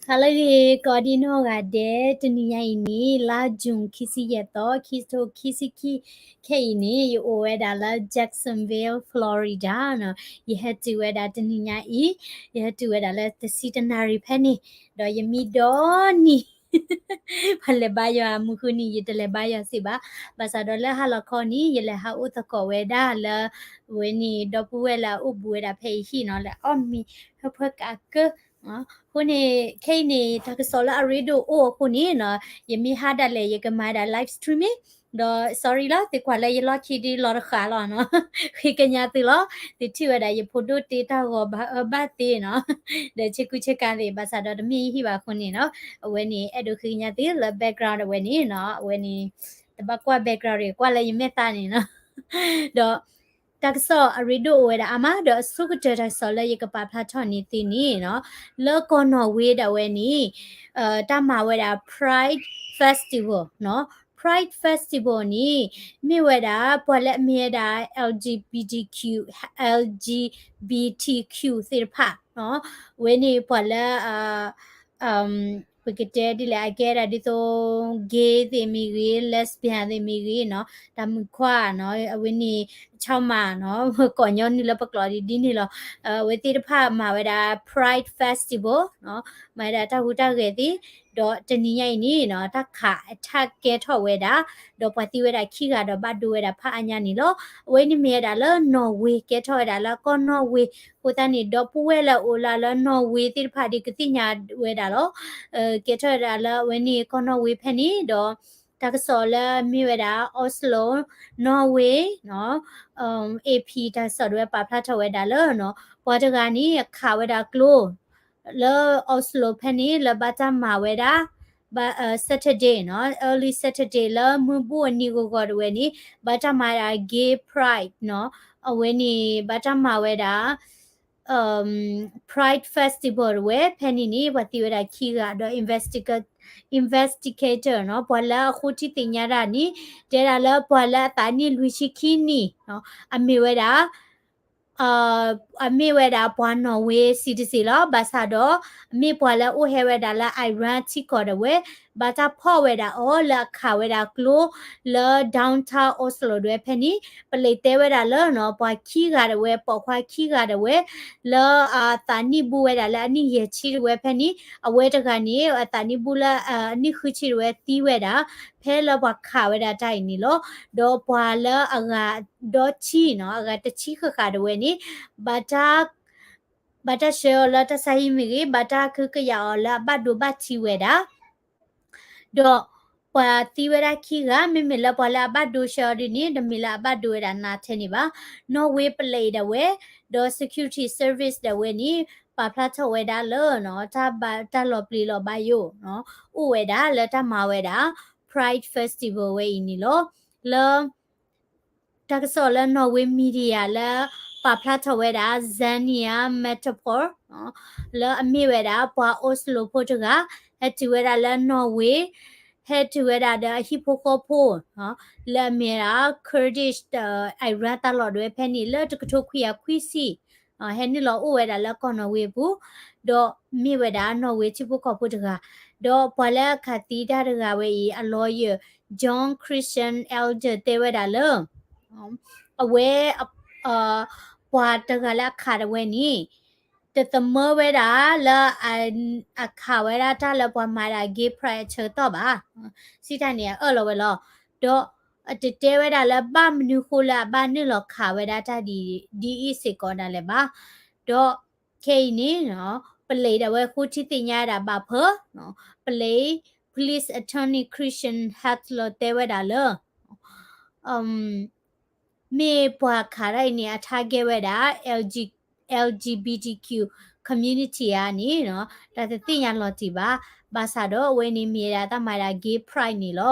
ဟါလၢအဂ့ၤ ကိးဒံနီၢ်ဂၤဒဲး, တနံၤညါအံၤန့ၣ် လါယူၤ ခံဆံယဲၢ်သီ ခံကထိခံဆံခံ, ခဲအံၤန့ၣ် ယအိၣ်ဝဲဒၣ်လၢ Jacksonville, Florida နီၤ. ယဟဲတုၤဝဲဒၣ်တနံၤညါအံၤ, ယဟဲတုၤဝဲဒၣ်လၢတဆံတနၣ်ရံၣ်ဖဲန့ၣ်, ဒီးယမံဒီနံၤ ပှၤလဲၤဘါယွၤမုၢ်ဃုနံၤ ယတလဲၤဘါယွၤစ့ၢ်ဘၣ်. ဘၣ်ဆၣ်ဒီးလၢဟါလီၤခီန့ၣ် ယလဲၤဟးအိၣ်သကိးဝဲဒၣ်လၢ အဝဲန့ၣ် ဒီပုၢ်ဝဲၢ်လၢအအိၣ်ဘူးဝဲဒၣ်ဖဲအဟံၣ်နီၤ, လၢအီၣ်မ့ၤဟၢဖၢကးကၢ အဃိန့ၣ် ခဲအံၤန့ၣ် တၢ်ကစီၣ်လၢအရ့ဒိၣ်အိၣ်အဃိန့ၣ်နီၤ, ယမ့ၢ်ဟါဒၣ်လဲာ် ယကမၤဒၣ် live streaming ဒီး sorry လီၤ, သုကွၢ်လၢယလီၢ်ခံဒ်လီၤတဃာ်လီၤနီၤ, ဃ့ကညးသုလီၤ. သုထံၣ်ဝဲဒၣ်ယဖိဒိၣ်တ့တၢ်ဂီၤဘၣ်အၢဘၣ်သ့နီၤ, ဒီးဆ့ကူဆ့ကၤသ့ၣ်, ဘၣ်ဆၣ်ဒီးတမ့ၢ်ယဟံၣ်ဘၣ်အဃိန့ၣ်နီၤ, အဝဲန့ၣ် အဲၣ်ဒိးဃ့ကညးသုလၢ background အဝဲန့ၣ်နီၤ, အဝဲန့ၣ် တဘၣ်ကွၢ် background ရ့ၣ် ကွၢ်လၢယမဲာ်သၣ်န့ၣ်နီၤ, ဒီး တၢ်ကစီၣ်အရ့ဒိၣ်အိၣ်ဝဲဒၣ်အါမး, ဒီးအဆိကတၢၢ်တၢ်ကစီၣ်လၢယကပာ်ဖျါထီၣ်န့ၢ်သုန့ၣ်နီၤ, လၢကီၢ်နီၣ်ဝ့ဒၣ်ဝဲန့ၣ် တၢ်မၤဝဲဒၣ် Pride Festival နီၤ. Pride Festival န့ၣ် မ့ၢ်ဝဲဒၣ် ပှၤလၢအမ့ၢ်ဝဲဒၣ် L G B T Q, L G B T Q သ့ၣ်တဖၣ်နီၤ, အဝဲန့ၣ်ပှၤလၢ ပကတဲဒ်လဲၣ် အကဲဒၣ်ဒ်သိး gay သ့ၣ်မ့ၢ်ဂ့ၤ, lesbian သ့ၣ်မ့ၢ်ဂ့ၤနီၤ, တၢ်မုၣ်ခွါနီၤ, အဝဲန့ၣ် ဆါမၤနီၤ, ကိးညီနုၢ်လၢပကျိာ်ဒ်န့ၣ်လီၤ. အဝဲသ့ၣ်တဖၣ်မၤဝဲဒၣ် Pride Festival နီၤ, မၤဝဲဒၣ်တၢ်ဟူးတၢ်ဂဲၤသ့ၣ်, ဒီးတနံၤညါအံၤန့ၣ်နီၤ, တၢ်ခးအထးကဲထီၣ်ဝဲဒၣ်, ဒီးပှၤသံဝဲဒၣ်ခံဂၤဒီးဘၣ်ဒိဝဲဒၣ်ဖးအါညါန့ၣ်လီၤ. အဝဲန့ၣ်မ့ၢ်ဝဲဒၣ်လၢနီၣ်ဝ့ ကဲထီၣ်ဝဲဒၣ်လၢကီၢ်နီၣ်ဝ့, အဃိသတးန့ၣ် ဒီပုၢ်ဝဲၢ်လၢအအိၣ်လၢလၢနီၣ်ဝ့သ့ၣ်တဖၣ်ဒ်ကသ့ၣ်ညါဝဲဒၣ်လီၤ. ကဲထီၣ်ဝဲဒၣ်လၢအဝဲန့ၣ်ကီၢ်နီၣ်ဝ့ဖဲန့ၣ်ဒီး တၢ်ကစီၣ်လၢမ့ၢ်ဝဲဒၣ် Oslo, Norway နီၤ, AP တၢ်ကစီၣ်ဒၣ်ဝဲပာ်ဖျါထီၣ်ဝဲဒၣ်လၢနီၤ, ပှၤတဂၤန့ၣ် အခးဝဲဒၣ်ကျိ လၢ Oslo ဖဲန့ၣ် လၢဘၣ်တၢ်မၤဝဲဒၣ် ဘၣ် Saturday နီၤ, early Saturday လၢမုၢ်ဘူၣ်အနံၤဂီၤဂီၤဒၣ်ဝဲန့ၣ် ဘၣ်တၢ်မၤဝဲဒၣ် gay pride နီၤ, အဝဲန့ၣ် ဘၣ်တၢ်မၤဝဲဒၣ် Pride Festival ဒၣ်ဝဲ ဖဲန့ၣ်န့ၣ် ပှၤသံဝဲဒၣ်ခံဂၤဒီး investigator နီၤ, ပှၤလၢအဃိထံသ့ၣ်ညါတၢ်န့ၣ် တဲဒၣ်လၢပှၤလၢအသးနံၣ်လွံၢ်ဆံခံနံၣ်နီၤ, အမ့ၢ်ဝဲဒၣ် အမ့ၢ်ဝဲဒၣ်ပှၤနီၣ်ဝ့ citizen လီၤ. ဘၣ်ဆၣ်ဒီး မ့ၢ်ပှၤလၢအအိၣ်ဟဲဝဲဒၣ်လၢ Iran ထံကီၢ်ဒၣ်ဝဲ ဘၣ်တၢ်ဖီၣ်ဝဲဒၣ်အီၤလၢအခးဝဲဒၣ်ကျိ လၢ downtown Oslo ဒၣ်ဝဲဖဲန့ၣ် ပလံးတဲဝဲဒၣ်လၢနီၤ, ပှၤခံဂၤဒၣ်ဝဲ ပိာ်ခွါခံဂၤဒၣ်ဝဲ လၢအသးနံၣ်ဘူဝဲဒၣ်လၢအနံၣ်ယဲၢ်ဆံဒၣ်ဝဲဖဲန့ၣ် အဝဲတဂၤန့ၣ် အသးနံၣ်ဘူလၢအနံၣ်ဃုဆံဒၣ်ဝဲသံဝဲဒၣ် ဖဲလၢပှၤခးဝဲဒၣ်တၢ်အံၤန့ၣ်လီၤ. ဒီးပှၤလၢအဂၤဒီဆံနီၤ, အဂၤတဆံဃၣ်ဃၣ်ဒၣ်ဝဲန့ၣ် ဘၣ်တၢ် ဘၣ်တၢ်ဆှၢအီၤလၢတၢ်ဆါဟံၣ်မ့ၢ်ဂ့ၤ, ဘၣ်တၢ်ကဟုကယာ်အီၤလၢအဘၣ်ဒိဘၣ်ထံးဝဲဒၣ် ဒီးပှၤသံဝဲဒၣ်ခံဂၤ မ့မ့ၢ်လၢပှၤလၢအဘၣ်ဒိဆှၢအီၤဒ်န့ၣ် တမ့ၢ်လၢအဘၣ်ဒိဝဲဒၣ်နးထဲန့ၣ်ဘၣ်. နီၣ်ဝ့ပလံးဒၣ်ဝဲ ဒီး security service ဒၣ်ဝဲန့ၣ် ပာ်ဖျါထီၣ်ဝဲဒၣ်လၢ တၢ်ဘၣ်တၢ်လီၤပျံၤလီၤဘၣ်ယိၣ် အိၣ်ဝဲဒၣ်လၢတၢ်မၤဝဲဒၣ် Pride Festival ဝဲအံၤန့ၣ်လီၤ. လၢ တၢ်ကစီၣ်လၢနီၣ်ဝ့ media လၢပာ်ဖျါထီၣ်ဝဲဒၣ် Xenia Metapol လၢအမ့ၢ်ဝဲဒၣ်ပှၤ Oslo ဖိတဂၤ ဟဲတုၤဝဲဒၣ်လၢနီၣ်ဝ့ ဟဲတုၤဝဲဒၣ်ဒီးအဟံၣ်ဖိဃီဖိ လၢအမ့ၢ်ဒၣ် Kurdish ဒီး Iran တၢ်လီၢ်ဒၣ်ဝဲဖဲန့ၣ် လၢတကထိခွံကယၤခွံဆံ ဟဲနုာ်လီၤအိၣ်ဝဲဒၣ်လၢကီၢ်နီၣ်ဝ့အပူၤ, ဒီးမ့ၢ်ဝဲဒၣ်နီၣ်ဝ့ထံဖိကီၢ်ဖိတဂၤ, ဒီးပှၤလၢအခးသံတၢ်တဂၤဝဲအံၤ အ lawyer John Christian Elder တဲဝဲဒၣ်လၢ အဝဲ ပှၤတဂၤလၢအခးဒၣ်ဝဲန့ၣ် တသမၢဝဲဒၣ်လၢ အခးဝဲဒၣ်တၢ်လၢပှၤမၤဒၣ် gay pride အဆၢကတီၢ်ဘၣ်. စံးတၢ်န့ၣ် အအၢၣ်လီၤဝဲလီၤ. ဒီးအတတဲဝဲဒၣ်လၢဘၣ်မနုၤဃိလၢအဘၣ်နုာ်လီၤခးဝဲဒၣ်တၢ်ဒ် ဒ်အံၤစ့ၢ်ကီးဒၣ်လဲာ်ဘၣ်. ဒီးခဲအံၤန့ၣ် ပလံးဒၣ်ဝဲဃိထံသ့ၣ်ညါဒၣ်ဘၣ်ဖၢ ပလံး Police Attorney Christian Hettler တဲဝဲဒၣ်လၢ မ့ၢ်ပှၤခးတၢ်အံၤန့ၣ် အ target ဝဲဒၣ် L G, L G B T Q community ဧါန့ၣ် တၢ်တသ့ၣ်ညါလီၤတံၢ်ဘၣ်. ဘၣ်ဆၣ်ဒီးအဝဲန့ၣ်မ့ၢ်ဒၣ်တၢ်မၤဒၣ် gay pride န့ၣ်လီ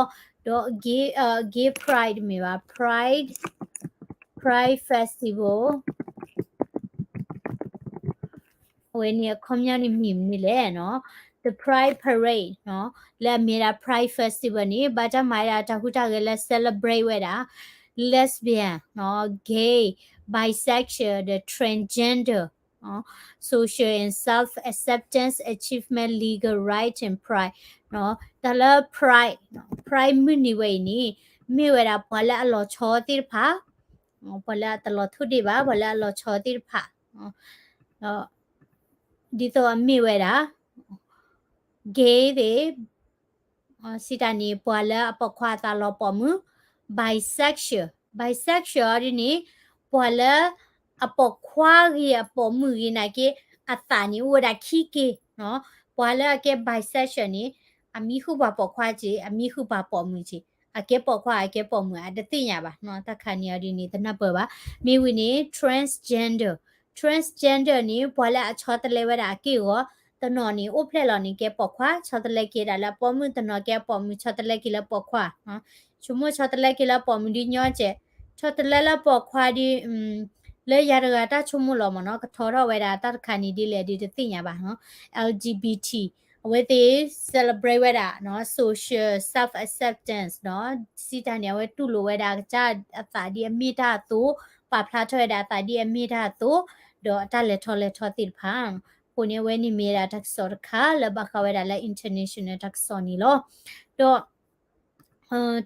ၤ. ဒီး gay, gay pride မ့ၢ်ဘၣ် pride, pride festival အဝဲန့ၣ်အခီပညီန့ၣ်မ့ၢ်မနုၤလဲၣ်နီၤ, the Pride Parade နီၤ, လၢအမ့ၢ်ဒၣ် Pride Festival န့ၣ် ဘၣ်တၢ်မၤဝဲဒၣ်တၢ်ဟူးတၢ်ဂဲၤလၢ celebrate ဝဲဒၣ် lesbian နီၤ, gay, bisexual ဒီး transgender social and self acceptance, achievement, legal right and pride တၢ်လၢ pride, pride မုၢ်နံၤဝဲအံၤန့ၣ် မ့ၢ်ဝဲဒၣ်ပှၤလၢအလီၤဆီသ့ၣ်တဖၣ်, ပှၤလၢအတလီၤထူဒံးဘၣ်, ပှၤလၢအလီၤဆီသ့ၣ်တဖၣ်, ဒ်သိးအမ့ၢ်ဝဲဒၣ် gay သ့ၣ် စံးတၢ်န့ၣ် ပှၤလၢအပိာ်ခွါအသးလီၤပိာ်မုၣ်, bisexual, bisexual ဒ်န့ၣ် ပှၤလၢ အပိာ်ခွါဂ့ၤအပိာ်မုၣ်ဂ့ၤနာ်က့ အသးန့ၣ်အိၣ်ဝဲဒၣ်ခံက့ၢ်, ပှၤလၢအကဲ bisexual န့ၣ် အမံဃုာ်ပှၤပိာ်ခွါက့ၢ်, အမံဃုာ်ပှၤပိာ်မုၣ်က့ၢ်, အကဲပိာ်ခွါအကဲပိာ်မုၣ် အတသ့ၣ်ညါဘၣ်, တၢ်ခါန့ၣ်အီၤဒ်န့ၣ် တနၢ်ပၢၢ်ဘၣ်. မ့ၢ်ဝံၤန့ၣ် transgender, transgender န့ၣ် ပှၤလၢအဆီတလဲဝဲဒၣ်အက့ၢ်အဂီၤ, တနီၤန့ၣ် အိၣ်ဖျဲၣ်လီၤန့ၣ် ကဲပိာ်ခွါ, ဆီတလဲက့ၤဒၣ်လၢအပိာ်မုၣ်, တနီၤကဲအပိာ်မုၣ် ဆီတလဲက့ၤလၢပိာ်ခွါ, ဆိကမိၣ်ဆီတလဲက့ၤလၢပိာ်မုၣ်ဒ်ညီကဲး, ဆီတလဲလၢပိာ်ခွါဒ် လၢယၤတဂၤတၢ်ဆိကမိၣ်လီၤမ့ၢ်နီၤ ကထီထီၣ်ဝဲဒၣ်တၢ်တခါန့ၣ်ဒ်လဲၣ်ဒ်တသ့ၣ်ညါဘၣ်နီၤ, L G B T အဝဲသ့ၣ် celebrate ဝဲဒၣ် social self acceptance နီၤ, စံးတၢ်န့ၣ် အဝဲတူၢ်လိာ်ဝဲဒၣ်အကစၢ်အသးဒ်အမ့ၢ်တၢ်အသိး, ပာ်ဖျါထီၣ်ဝဲဒၣ်အသးဒ်အမ့ၢ်တၢ်အသိး, ဒီးအတၢ်လဲၤထီၣ်လဲၤထီသ့ၣ်တဖၣ်, အဃိန့ၣ် အဝဲန့ၣ်မ့ၢ်ဝဲဒၣ်တၢ်ကစီၣ်တခါလၢဘၣ်ဃးဝဲဒၣ်လၢ international တၢ်ကစီၣ်န့ၣ်လီၤ. ဒီး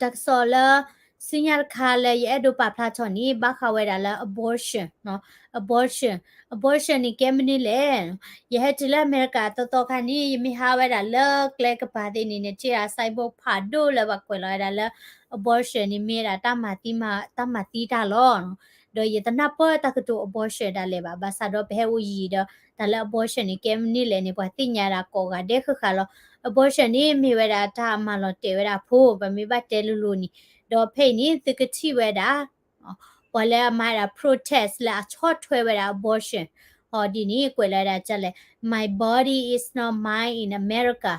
တၢ်ကစီၣ်လၢ ဆူညါတခါလၢယအဲၣ်ဒိးပာ်ဖျါထီၣ်န့ၣ် ဘၣ်ဃးဝဲဒၣ်လၢ abortion, abortion, abortion န့ၣ်ကဲမနုၤလဲၣ်. ယဟဲတုၤလၢအမဲရကၤအသီသီခါန့ၣ် ယမ့ၢ်ဟးဝဲဒၣ်လၢကျဲကပၤသ့ၣ်န့ၣ် နထံၣ်ဒၣ် signboard ဖးဒိၣ်လၢပှၤကွဲးလီၤဝဲဒၣ်လၢ abortion န့ၣ် မ့ၢ်ဝဲဒၣ်တၢ်မၤသံတၢ်လီၤ. ဒီးယတနၢ်ပၢၢ်တၢ်ကတိၤ abortion ဒၣ်လဲာ်ဘၣ်, ဘၣ်ဆၣ်ဒီးပဟဲအိၣ်ယံာ်ဒီး တၢ်လၢ abortion န့ၣ် ကဲမနုၤလဲၣ်န့ၣ် ပှၤသ့ၣ်ညါဒၣ်ကိးဂၤဒဲးဃၣ်ဃၣ်လီၤ. abortion န့ၣ် မ့ၢ်ဝဲဒၣ်တၢ်မၤလီၤတဲာ်ဝဲဒၣ်ဖိ, ပမ့ၢ်ဘၣ်တဲလိၤလိၤန့ၣ်, ဒီးဖဲအံၤန့ၣ် သုကထံၣ်ဝဲဒၣ် ပှၤလၢအမၤဒၣ် protest လၢအဆီၣ်ထွဲဝဲဒၣ် abortion အီၤဒ်န့ၣ် ကွဲးလီၤဝဲဒၣ်ဒ်လဲၣ်, My body is not mine in America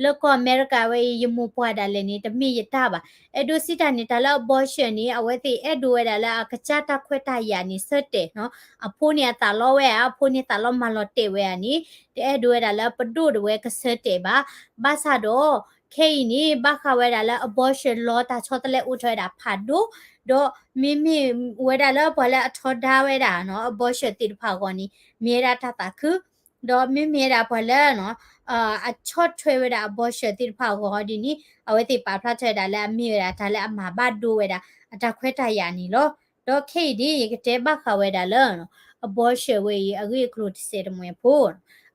လၢကီၢ်အမဲရကၤဝဲအံၤ ယမိၢ်ပှၢ်ဒၣ်လဲာ်န့ၣ် တမ့ၢ်ယတၢ်ဘၣ်. အဲၣ်ဒိးစံးတၢ်န့ၣ် တၢ်လၢ abortion န့ၣ် အဝဲသ့ၣ်အဲၣ်ဒိးဝဲဒၣ်လၢအကစၢ်တၢ်ခွဲးတၢ်ယာ်န့ၣ် ဆၢတဲာ်နီၤ, အဖိန့ၣ်အသးလီဝဲဧါ, အဖိန့ၣ်သးလီမၤလီၤတဲာ်ဝဲဧါန့ၣ် တအဲၣ်ဒိးဝဲဒၣ်လၢပဒိၣ်ဒၣ်ဝဲကဆၢတဲာ်ဘၣ်. ဘၣ်ဆၣ်ဒီး ခဲအံၤန့ၣ် ဘၣ်ဃးဝဲဒၣ်လၢ abortion law တၢ်ဆီတလဲအိၣ်ထီၣ်ဝဲဒၣ်ဖးဒိၣ်, ဒီးမ့မ့ၢ်ဝဲဒၣ်လၢပှၤလၢအထီဒါဝဲဒၣ်နီၤ abortion သ့ၣ်တဖၣ်အဂီၢ်န့ၣ် မ့ၢ်ဝဲဒၣ်တၢ်သးခု, ဒီးမ့မ့ၢ်ဝဲဒၣ်ပှၤလၢ အဆီၣ်ထွဲဝဲဒၣ် abortion သ့ၣ်တဖၣ်အဂီၢ်ဒ်န့ၣ် အဝဲသ့ၣ်ပာ်ဖျါထီၣ်ဝဲဒၣ်လၢအမ့ၢ်ဝဲဒၣ်တၢ်လၢအမၤဘၣ်ဒိဝဲဒၣ် အတၢ်ခွဲးတၢ်ယာ်န့ၣ်လီၤ. ဒီးခဲအံၤန့ၣ် ယကတဲဘၣ်ဃးဝဲဒၣ်လၢ abortion ဝဲအံၤ အဂ့ၢ်အကျိၤတစဲးတမှဲၤဖိ,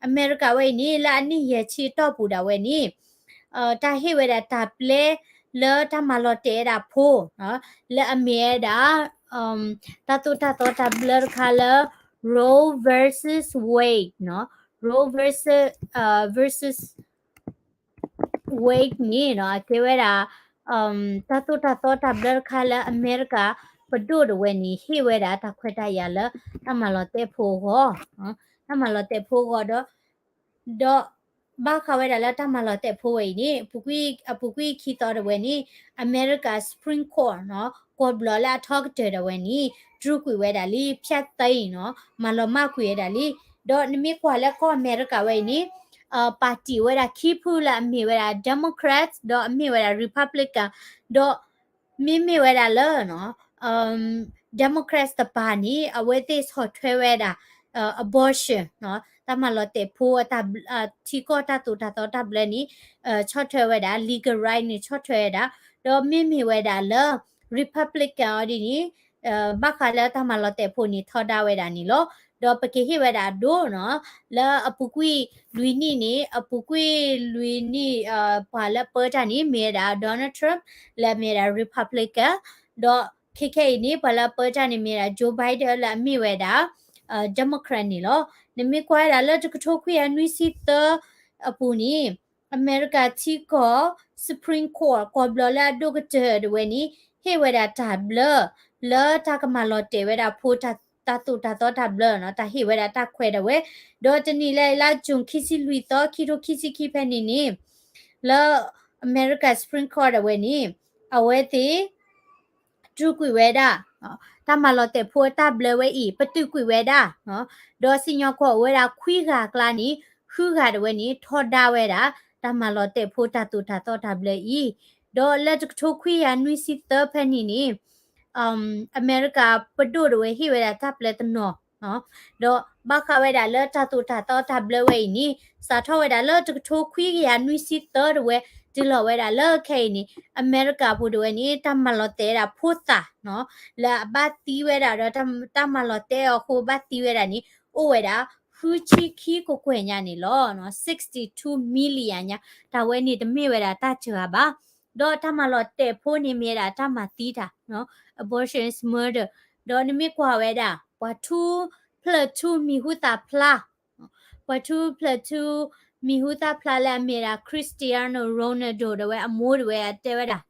အမဲရကၤဝဲအံၤန့ၣ် လၢအနံၣ်ယဲၢ်ဆံအတီၢ်ပူၤဒၣ်ဝဲန့ၣ် တၢ်ဟ့ၣ်ဝဲဒၣ်တၢ်ဘျၢလၢတၢ်မၤလီၤတဲာ်ဝဲဒၣ်ဖိ လၢအမ့ၢ်ဝဲဒၣ် တၢ်သိၣ်တၢ်သီတၢ်ဘျၢတခါလၢ Roe versus Wade နီၤ, Roe versus, versus Wade န့ၣ်နီၤ အကဲဝဲဒၣ် တၢ်သိၣ်တၢ်သီတၢ်ဘျၢတခါလၢအမဲရကၤပဒိၣ်ဒၣ်ဝဲန့ၣ် ဟ့ၣ်ဝဲဒၣ်တၢ်ခွဲးတၢ်ယာ်လၢ တၢ်မၤလီၤတဲာ်ဖိအဂီၢ်, တၢ်မၤလီၤတဲာ်ဖိအဂီၢ်ဒီး ဒီးဘၣ်ဃးဝဲဒၣ်လၢတၢ်မၤလီၤတဲာ်ဖိဝဲအံၤန့ၣ် အပူၤကွံာ်ခံသီဒၣ်ဝဲန့ၣ် အမဲရကၤ Supreme Court နီၤ ကီၢ်ဘျီလၢအထီကတၢၢ်ဒၣ်ဝဲန့ၣ် တြူာ်ကွံာ်ဝဲဒၣ်လံ ဖျက်သိမ်းနီၤ မၤလီၤမၢ်ကွံာ်ဝဲဒၣ်လံ. ဒီးနမ့ၢ်ကွၢ်လၢကီၢ်အမဲရကၤဝဲအံၤန့ၣ် ပၣ်တံၣ်ဝဲဒၣ်ခံဖုလၢအမ့ၢ်ဝဲဒၣ် Democrats ဒီးအမ့ၢ်ဝဲဒၣ် Republican ဒီး မ့မ့ၢ်ဝဲဒၣ်လၢ Democrats တပၤန့ၣ် အဝဲသ့ၣ်ဆီၣ်ထွဲဝဲဒၣ် abortion တၢ်မၤလီၤတဲာ်ဖိ ထံကီၢ်တၢ်သိၣ်တၢ်သီတၢ်ဘျၢန့ၣ် ဆီၣ်ထွဲဝဲဒၣ် legal right န့ၣ် ဆီၣ်ထွဲဝဲဒၣ် ဒီးမ့မ့ၢ်ဝဲဒၣ်လၢ Republican အီၤဒ်န့ၣ် ဘၣ်ဃးလၢတၢ်မၤလီၤတဲာ်ဖိန့ၣ် ထီဒါဝဲဒၣ်န့ၣ်လီၤ. ဒီးပကဟ့ၣ်ဝဲဒၣ်အဒိနီၤ လၢအပူၤကွံာ်လွံၢ်နံၣ်န့ၣ် အပူၤကွံာ်လွံၢ်နံၣ် ပှၤလၢပၢတၢ်န့ၣ် မ့ၢ်ဝဲဒၣ် Donald Trump လၢအမ့ၢ်ဝဲဒၣ် Republican ဒီးခဲခဲအံၤန့ၣ် ပှၤလၢအပၢတၢ်န့ၣ်မ့ၢ်ဝဲဒၣ် Joe Biden လၢအမ့ၢ်ဝဲဒၣ် Democrat န့ၣ်လီၤ. နမ့ၢ်ကွၢ်ဝဲဒၣ်လၢတကထိခွံကယၤနွံဆံသၢအပူၤန့ၣ် အမဲရကၤထံကီၢ် Supreme Court ကီၢ်ဘျီလၢအဒိၣ်ကတၢၢ်ဒၣ်ဝဲန့ၣ် ဟ့ၣ်ဝဲဒၣ်တၢ်ဘျၢ လၢတၢ်ကမၤလီၤတဲာ်ဝဲဒၣ်ဖိ တၢ်သိၣ်တၢ်သီတၢ်ဘျၢနီၤ တၢ်ဟ့ၣ်ဝဲဒၣ်တၢ်ခွဲးဒၣ်ဝဲ ဒီးတနံၤလၢလါ June ခံဆံလွံၢ်သီ ခံထိခံဆံခံဖဲန့ၣ်န့ၣ် လၢအမဲရကၤ Supreme Court ဒၣ်ဝဲန့ၣ် အဝဲသ့ၣ် တြူာ်ကွံာ်ဝဲဒၣ် တၢ်မၤလီၤတဲာ်ဖိအတၢ်ဘျၢဝဲအံၤ ပတုာ်ကွံာ်ဝဲဒၣ် ဒီးစံၣ်ညီၣ်ကွီၢ်အိၣ်ဝဲဒၣ်ခွံဂၤအကျါန့ၣ် ဃုဂၤဒၣ်ဝဲန့ၣ် ထီဒါဝဲဒၣ် တၢ်မၤလီၤတဲာ်ဖိတၢ်သိၣ်တၢ်သီတၢ်ဘျၢအံၤ ဒီးလၢတကထိခွံကယၤနွံဆံသၢဖဲန့ၣ်န့ၣ် အမဲရကၤပဒိၣ်ဒၣ်ဝဲဟ့ၣ်ဝဲဒၣ်တၢ်ပျဲတနီၤ ဒီးဘၣ်ဃးဝဲဒၣ်လၢတၢ်သိၣ်တၢ်သီတၢ်ဘျၢဝဲအံၤန့ၣ် စးထီၣ်ဝဲဒၣ်လၢတကထိခွံကယၤနွံဆံသၢတဝဲ တုၤလီၤဝဲဒၣ်လၢခဲအံၤန့ၣ် အမဲရကၤပူၤတဝဲန့ၣ် တၢ်မၤလီၤတဲာ်ဝဲဒၣ်ဖိသၣ် လၢအဘၣ်သံဝဲဒၣ်ဒီးတၢ်မၤလီၤတဲာ်အီၤအဃိဘၣ်သံဝဲဒၣ်န့ၣ် အိၣ်ဝဲဒၣ် ဃုဆံခံကကွဲၢ်ညါန့ၣ်လီၤ. sixty-two million ညါ တၢ်ဝဲန့ၣ်တမ့ၢ်ဝဲဒၣ်တၢ်စှၤဘၣ်. ဒီးတၢ်မၤလီၤတဲာ်ဖိန့ၣ်မ့ၢ်ဝဲဒၣ်တၢ်မၤသံတၢ် abortion is murder. ဒီးနမ့ၢ်ကွၢ်ဝဲဒၣ် ပှၤထူဖျၢၣ်ထူမံၤဟူသၣ်ဖျါ ပှၤထူဖျၢၣ်ထူမံၤဟူသၣ်ဖျါလၢအမ့ၢ်ဒၣ် Cristiano Ronaldo တဝဲအမိၢ်တဝဲတဲဝဲဒၣ်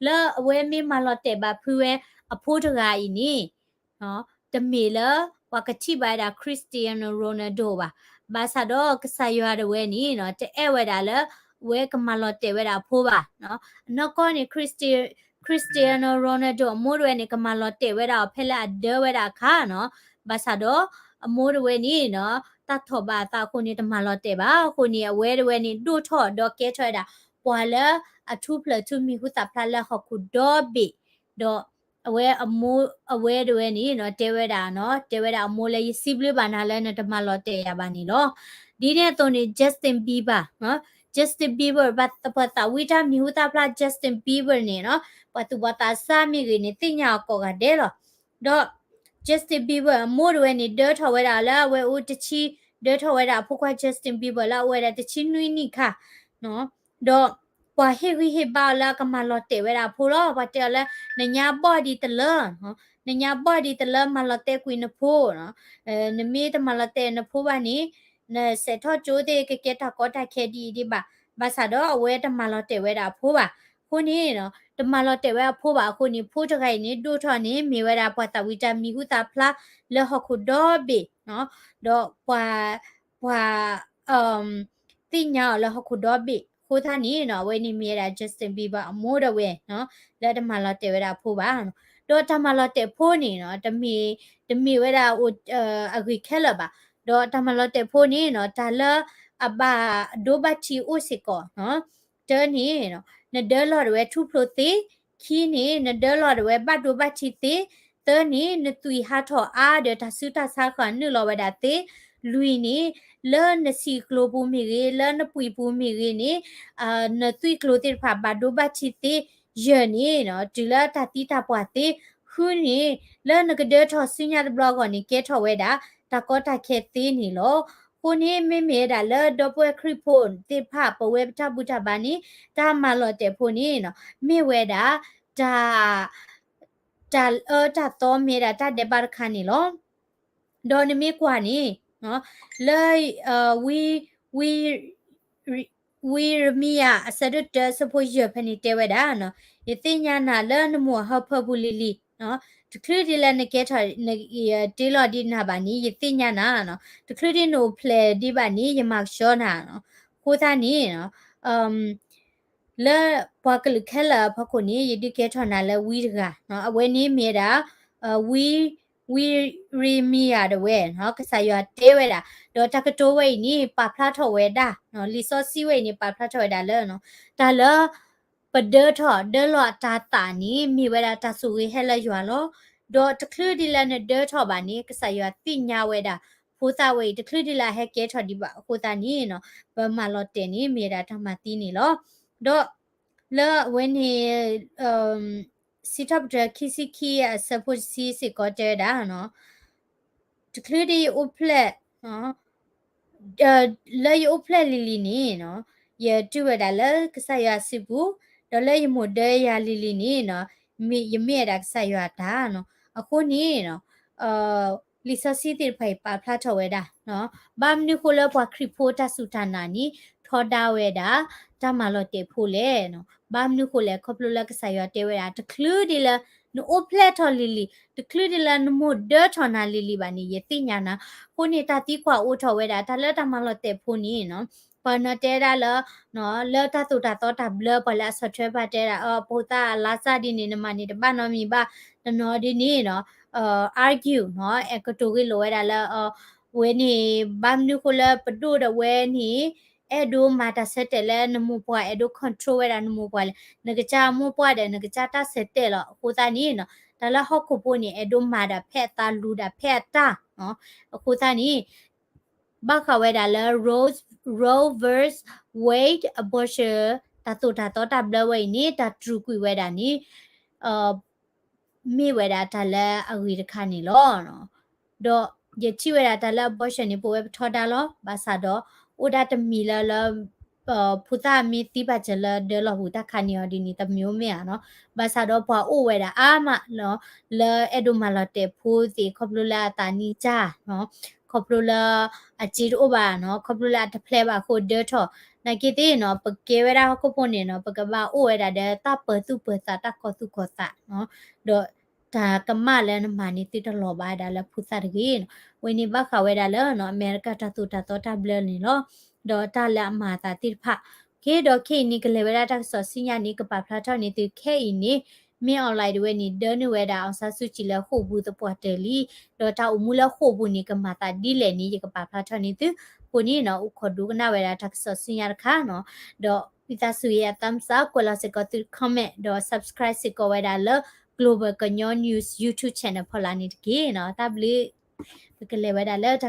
လၢအဝဲမ့ၢ်မၤလီၤတဲာ်ဘၣ်ဖုးဝဲအဖိတဂၤအံၤန့ၣ် တမ့ၢ်လၢပှၤကထံၣ်ဘၣ်ဝဲဒၣ် Cristiano Ronaldo ဘၣ်. ဘၣ်ဆၣ်ဒီးကစၢ်ယွၤတဝဲန့ၣ် တအဲၣ်ဝဲဒၣ်လၢအဝဲကမၤလီၤတဲာ်ဝဲဒၣ်အဖိဘၣ်. အနီၢ်ကီၢ်န့ၣ် Cristi- Cristiano Ronaldo အမိၢ်တဝဲန့ၣ် ကမၤလီၤတဲာ်ဝဲဒၣ်အီၤဖဲလၢအဒၢဝဲဒၣ်အခါနီၤ. ဘၣ်ဆၣ်ဒီး အမိၢ်တဝဲန့ၣ်နီၤ တၢ်ထီၣ်ဘၣ်အသးအဃိန့ၣ် တမၤလီၤတဲာ်ဘၣ်. အဃိန့ၣ် အဝဲတဝဲန့ၣ် ဒိၣ်ထီၣ်ဒီးကဲထီၣ်ဝဲဒၣ် ပှၤလၢအထူဖျၢၣ်ထူမံၤဟူသၣ်ဖျါလၢဟီၣ်ခိၣ်ဒီဘ့ၣ်, ဒီးအဝဲအမိၢ် အဝဲတဝဲန့ၣ်နီၤ တဲဝဲဒၣ်နီၤ တဲဝဲဒၣ်အမိၢ်လၢ ယစံးဘျုးဘၣ်နၤလၢနတမၤလီၤတဲာ်ယၤဘၣ်န့ၣ်လီၤ. ဒ်န့ၣ်အသိးန့ၣ် Justin Bieber နီၤ Justin Bieber ပှၤသးဝံၣ်တၢ်မံၤဟူသၣ်ဖျါ Justin Bieber န့ၣ်နီၤ ပှၤသူၣ်ဘီၣ်သးစၢ်မ့ၢ်ဂ့ၤန့ၣ် သ့ၣ်ညါအီၤကိးဂၤဒဲးလီၤ. ဒီး Justin Bieber အမိၢ်တဝဲန့ၣ် ဒၢထီၣ်ဝဲဒၣ်လၢအဝဲအိၣ်တဆံ ဒၢထီၣ်ဝဲဒၣ်အဖိခွါ Justin Bieber လၢအအိၣ်ဝဲဒၣ်တဆံနွံနံၣ်ခါ ဒီးပှၤဟ့ၣ်ဂံၢ်ဟ့ၣ်ဘါအီၤလၢအကမၤလီၤတဲာ်ဝဲဒၣ်အဖိလီၤ. ပှၤတဲအီၤလၢ နညါဘီၣ်ဒံးတလၢ, နညါဘီၣ်ဒံးတလၢ မၤလီၤတဲာ်ကွံာ်နဖိနီၤ. နမ့ၢ်တမၤလီၤတဲာ်နဖိဘၣ်န့ၣ် နစးထီၣ်ကၠိသ့ၣ်ကကဲတၢ်ကီတၢ်ခဲဒ်အံၤဒံးဘၣ်. ဘၣ်ဆၣ်ဒီးအဝဲတမၤလီၤတဲာ်ဝဲဒၣ်အဖိဘၣ်. အဃိန့ၣ် တမၤလီၤတဲာ်ဝဲအဖိဘၣ်အဃိန့ၣ် ဖိတဂၤအံၤန့ၣ် ဒိၣ်ထီၣ်န့ၣ် မ့ၢ်ဝဲဒၣ်ပှၤသးဝံၣ်တၢ်မံၤဟူသၣ်ဖျါလၢဟီၣ်ခိၣ်ဒီဘ့ၣ်, ဒီးပှၤ ပှၤ သ့ၣ်ညါအီၤလၢဟီၣ်ခိၣ်ဒီဘ့ၣ်အဃိသတးန့ၣ်နီၤ အဝဲန့ၣ်မ့ၢ်ဝဲဒၣ် Justin Bieber အမိၢ်ဒၣ်ဝဲနီၤ လၢတမၤလီၤတဲာ်ဝဲဒၣ်အဖိဘၣ်. ဒီးတၢ်မၤလီၤတဲာ်ဖိန့ၣ်နီၤ တမ့ၢ် တမ့ၢ်ဝဲဒၣ်အဂ့ၤခဲလၢာ်ဘၣ်. ဒီးတၢ်မၤလီၤတဲာ်ဖိန့ၣ်နီၤ တၢ်လၢအဘၣ်ဒိဘၣ်ထံးအိၣ်စ့ၢ်ကီးနီၤ တၢန့ၣ် နဒၢလီၤဒၣ်ဝဲထူဖျိသ့, ခံန့ၣ် နဒၢလီၤဒၣ်ဝဲဘၣ်ဒိဘၣ်ထံးသ့, သၢန့ၣ် နသွံၣ်ဟးထီၣ်အါဒီးတၢ်ဆူးတၢ်ဆါဃၢၤနုာ်လီၤဝဲဒၣ်သ့, လွံၢ်န့ၣ် လၢနဆံးကျိၤပူၤမ့ၢ်ဂ့ၤ, လၢနပှံာ်ပူၤမ့ၢ်ဂ့ၤန့ၣ် နသွံၣ်ကျိၤသ့ၣ်တဖၣ်ဘၣ်ဒိဘၣ်ထံးသ့, ယဲၢ်န့ၣ် တုၤလၢတၢ်သံတၢ်ပှၢ်သ့, ဃုန့ၣ် လၢနကဒၢထီၣ်ဆူညါတဘျီအဂီၢ်န့ၣ် ကဲထီၣ်ဝဲဒၣ် တၢ်ကီတၢ်ခဲသ့န့ၣ်လီၤ. အဃိန့ၣ် မ့မ့ၢ်ဝဲဒၣ်လၢဒီပုၢ်ဝဲၢ်ခရံာ်ဖိသ့ၣ်တဖၣ် ပဝဲပတၢ်ဘူၣ်တၢ်ဘါန့ၣ် တၢ်မၤလီၤတဲာ်ဖိန့ၣ် မ့ၢ်ဝဲဒၣ် တၢ် တၢ်အၢတၢ်သီမ့ၢ်ဝဲဒၣ်တၢ်ဒဲးဘးတခါန့ၣ်လီၤ. ဒီးနမ့ၢ်ကွၢ်န့ၣ် လၢ ဝံ ဝံ ဝံရမံယၤ အဆၢဒိၣ်တၢ အဆၢဖိယဲၢ်ဖဲန့ၣ်တဲဝဲဒၣ်, ယသ့ၣ်ညါနၤလၢနမိၢ်အဟၢဖၢပူၤလံၤလံၤ, တချုးဒ်လၢနကဲထီၣ် တ့လီၤဒံးနၤဘၣ်န့ၣ် ယသ့ၣ်ညါနၤ, တချုးဒ်နအိၣ်ဖျဲၣ်ဒံးဘၣ်န့ၣ် ယမၤကဆှီနၤ, အဃိသတးန့ၣ် လၢပှၤကလုာ်ခဲလၢာ်အဖီခိၣ်န့ၣ် ယဒုးကဲထီၣ်နၤလၢဝံတဂၤ, အဝဲန့ၣ်မ့ၢ်ဝဲဒၣ် ဝံ ဝံရမံယၤတဝဲ ကစၢ်ယွၤတဲဝဲဒၣ်, ဒီးတၢ်ကတိၤဝဲအံၤန့ၣ် ပာ်ဖျါထီၣ်ဝဲဒၣ်, လံာ်စီဆှံဝဲအံၤန့ၣ် ပာ်ဖျါထီၣ်ဝဲဒၣ်လၢ တၢ်လၢ ပဒၢထီၣ်ဒၢလီၤတၤသၣ်န့ၣ် မ့ၢ်ဝဲဒၣ်တၢ်ဆိၣ်ဂ့ၤဟဲလၢယွၤလီၤ. ဒီးတချုးဒ်လၢနဒၢထီၣ်ဘၣ်န့ၣ် ကစၢ်ယွၤသ့ၣ်ညါဝဲဒၣ် ဖိသၣ်ဝဲအံၤ တချုးဒ်လၢအဟဲကဲထီၣ်ဒံးဘၣ်အဃိသတးန့ၣ် ပမၤလီၤတဲာ်န့ၣ် မ့ၢ်ဝဲဒၣ်တၢ်မၤသံန့ၣ်လီၤ. ဒီးလၢအဝဲန့ၣ် စံးထီၣ်ပတြၢၤခံဆံခံအဆၢဖိတဆံစ့ၢ်ကီးတဲဝဲဒၣ် တချုးဒ်ယအိၣ်ဖျဲၣ် လၢယအိၣ်ဖျဲၣ်လံၤလံၤန့ၣ် ယတုၤဝဲဒၣ်လၢကစၢ်ယွၤစုပူၤ, ဒီးလၢယမိၢ်ဒၢယၤလံၤလံၤန့ၣ် ယမ့ၢ်ဝဲဒၣ်ကစၢ်ယွၤတၢ်, အဃိန့ၣ် လံာ်စီဆှံသ့ၣ်တဖၣ်အံၤပာ်ဖျါထီၣ်ဝဲဒၣ်, ဘၣ်မနုၤဃိလၢပှၤခရံာ်ဖိတၢ်စူၢ်တၢ်နာ်န့ၣ် ထီဒါဝဲဒၣ် တၢ်မၤလီၤတဲာ်ဖိလဲၣ်. ဘၣ်မနုၤဃိလဲၣ် ခီဖျိလၢကစၢ်ယွၤတဲဝဲဒၣ် တချုးဒ်လၢ နအိၣ်ဖျဲၣ်ထီၣ်လံၤလံၤ, တချုးဒ်လၢနမိၢ်ဒၢထီၣ်နၤလံၤလံၤဘၣ်န့ၣ် ယသ့ၣ်ညါနၤ, အဃိန့ၣ် တၢ်သံကွၢ်အိၣ်ထီၣ်ဝဲဒၣ် တၢ်လၢတၢ်မၤလီၤတဲာ်ဖိန့ၣ် ပှၤနီၤတဲဒၣ်လၢ လၢတၢ်သိၣ်တၢ်သီတၢ်ဘျၢ ပှၤလၢအဆီၣ်ထွဲပှၤတဲဒၣ် ဖိသၣ်လါစၢ်ဒ်န့ၣ် နမၤန့ၣ်တဘၣ်နီတမံၤဘၣ်, တနီၤဒ်န့ၣ် argue နီၤ အဲၣ်ကတိၤဂ့ၢ်လိာ်ဝဲဒၣ်လၢ ဝဲန့ၣ် ဘၣ်မနုၤဃိလၢပဒိၣ်ဒီးဝဲန့ၣ် အဲၣ်ဒိးမၤတၢ်ဆၢတဲာ်လၢနမိၢ်ပှၢ် အဲၣ်ဒိး control ဝဲဒၣ်နမိၢ်ပှၢ်လဲၣ်, နကစၢ်မိၢ်ပှၢ်ဒီး နကစၢ်တၢ်ဆၢတဲာ်လီၤ. အဃိသတးန့ၣ် တၢ်လၢဟီၣ်ခိၣ်ဖိန့ၣ် အဲၣ်ဒိးမၤဒၣ်ဖဲအသးလူၤဒၣ်ဖဲအတၢ်နီၤ. အဃိသတးန့ၣ် ဘၣ်ဃးဝဲဒၣ်လၢ Roe, Roe versus Wade abortion တၢ်သိၣ်တၢ်သီတၢ်ဘျၢဝဲအံၤန့ၣ် တၢ်တြူာ်ကွံာ်ဝဲဒၣ်န့ၣ် မ့ၢ်ဝဲဒၣ်တၢ်လၢအဂ့ၤတခါန့ၣ်လီၤ. ဒီးယထံၣ်ဝဲဒၣ်တၢ်လၢ abortion န့ၣ် ပဝဲပထီဒါလီၤ. ဘၣ်ဆၣ်ဒီး အိၣ်ဒၣ်တမံၤလၢလၢ ဖိသၣ်မ့ၢ်သံဘၣ်စၢၤလၢဒၢလီၢ်ပူၤတၢ်ခါန့ၢ်အီၤဒ်န့ၣ် တမံၤမ့ၢ်ဧါနီၤ. ဘၣ်ဆၣ်ဒီးပှၤအိၣ်ဝဲဒၣ်အါမးလီၤ လၢအဲၣ်ဒိးမၤလီၤတဲာ်ဖိသ့ၣ် ခီဖျိလၢအသးနံၣ်ကၢ်နီၤ, ခီဖျိလၢအစ့တအိၣ်ဘၣ်နီၤ, ခီဖျိလၢအတဖျဲးဘၣ်အဃိဒၢထီၣ်, နာ်က့သ့ၣ်နီၤ ပကဲဝဲဒၣ်ဟီၣ်ခိၣ်ဖိန့ၣ်နီၤ ပကဘၣ်အိၣ်ဝဲဒၣ်ဒီးတၢ်ပၢၤသူၣ်ပၢၤသး တၢ်ကီၤသူၣ်ကီၤသးနီၤ, ဒီး တၢ်ကမၣ်လၢနမၤန့ၣ်သုတလီၤဘၣ်ဝဲဒၣ်လၢဖိသၣ်တဂ့ၤနီၤ. ဝဲန့ၣ်ဘၣ်ဃးဝဲဒၣ်လၢနီၤ အမဲရကၤတၢ်သိၣ်တၢ်သီတၢ်ဘျၢန့ၣ်လီၤ. ဒီးတၢ်လၢအမၤအသးသ့ၣ်တဖၣ်, က့ဒီးခဲအံၤန့ၣ် ကလဲၤဝဲဒၣ်တၢ်ကစီၣ်ဆူညါန့ၣ် ကပာ်ဖျါထီၣ်န့ၢ်သုခဲအံၤန့ၣ် မင်းအောင်လှိုင် တဝဲန့ၣ် ဒၢနုာ်ဝဲဒၣ် အောင်ဆန်းစုကြည် လၢဃိာ်ပူၤသပှၢ်တၢၢ်လံ, ဒီးတၢ်အိၣ်မူလၢဃိာ်ပူၤန့ၣ် ကမၤသးဒ်လဲၣ်န့ၣ် ယကပာ်ဖျါထီၣ်န့ၢ်သု, အဃိန့ၣ်နီၤ အိၣ်ခိးဒိကနၣ်ဝဲဒၣ်တၢ်ကစီၣ်ဆူညါတခါနီၤ, ဒီးဝံသးစူၤ ယ thumbs up ကွဲးလီၤစ့ၢ်ကီးသု comment ဒီး subscribe စ့ၢ်ကီးဝဲဒၣ်လၢ Global ကညီ News YouTube channel ဖီလာ်န့ၣ်တက့ၢ်နီၤ. တၢ်ဘျုး, ပကလဲၤဝဲဒၣ်လၢတၢ်